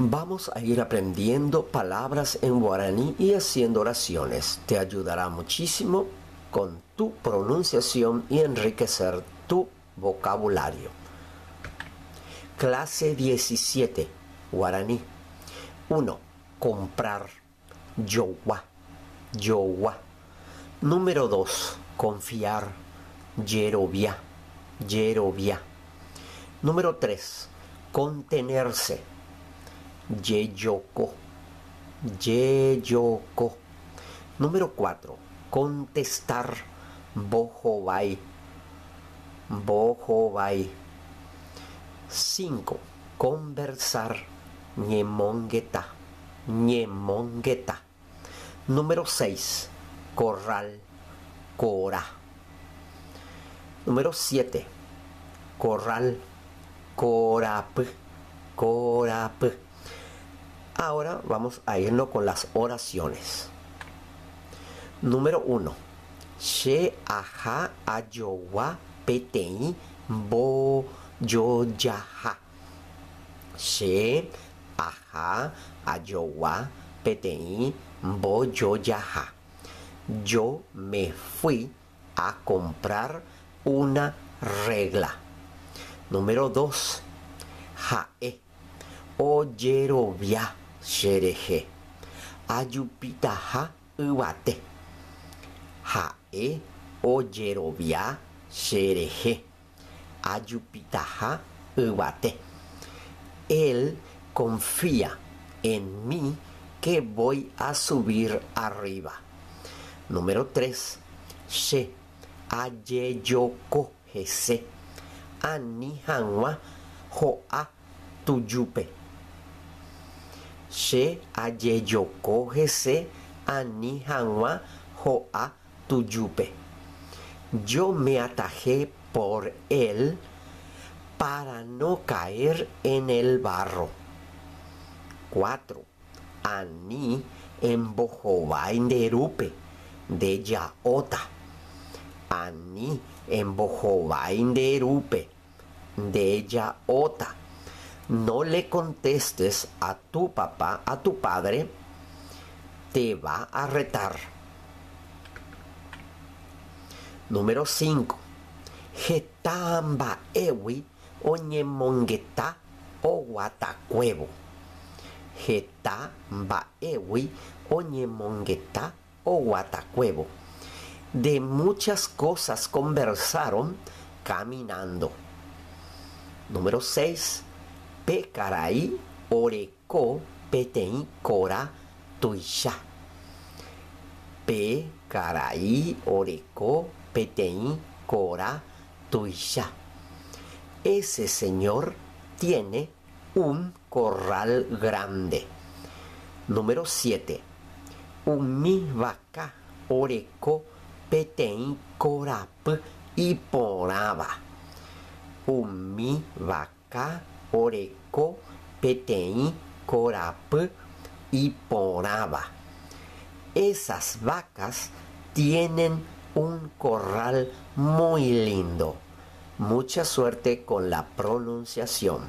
Vamos a ir aprendiendo palabras en guaraní y haciendo oraciones. Te ayudará muchísimo con tu pronunciación y enriquecer tu vocabulario. Clase 17. Guaraní. 1. Comprar. Jogua. Jogua. Número 2. Confiar. Jerovia. Jerovia. Número 3. Contenerse. Jejoko. Jejoko. Número 4. Contestar. Mbohovái. Mbohovái. 5. Conversar. Ñemongeta. Ñemongeta. Número 6. Corral. Kora. Número 7. Corral. Korapy. Korapy. Ahora vamos a irnos con las oraciones. Número 1. Che aha ajogua peteĩ mbojojaha. Che aha ajogua peteĩ mbojojaha. Yo me fui a comprar una regla. Número 2. Ha'e ojerovia cherehe ajupitaha yvate. Ha'e ojerovia cherehe ajupitaha yvate. Él confía en mí que voy a subir arriba. Número 3. Che ajejoko hese ani hag̃ua ho'a tujúpe. Che ajejoko hese ani hag̃ua ho'a tujúpe. Yo me atajé por él para no caer en el barro. 4. Ani embohovái nde rúpe, ndeja'óta. Ani embohovái nde rúpe, ndeja'óta. No le contestes a tu papá, a tu padre, te va a retar. Número 5. Heta mba'égui oñemongeta oguatakuévo. Heta mba'égui oñemongeta oguatakuévo. De muchas cosas conversaron caminando. Número 6. Pe karai oreko peteĩ kora tuicha. Pe karai oreko peteĩ kora tuicha. Ese señor tiene un corral grande. Número 7. Umi vaka oreko peteĩ korapy iporãva. Umi vaka oreko peteĩ korapy iporãva. Esas vacas tienen un corral muy lindo. Mucha suerte con la pronunciación.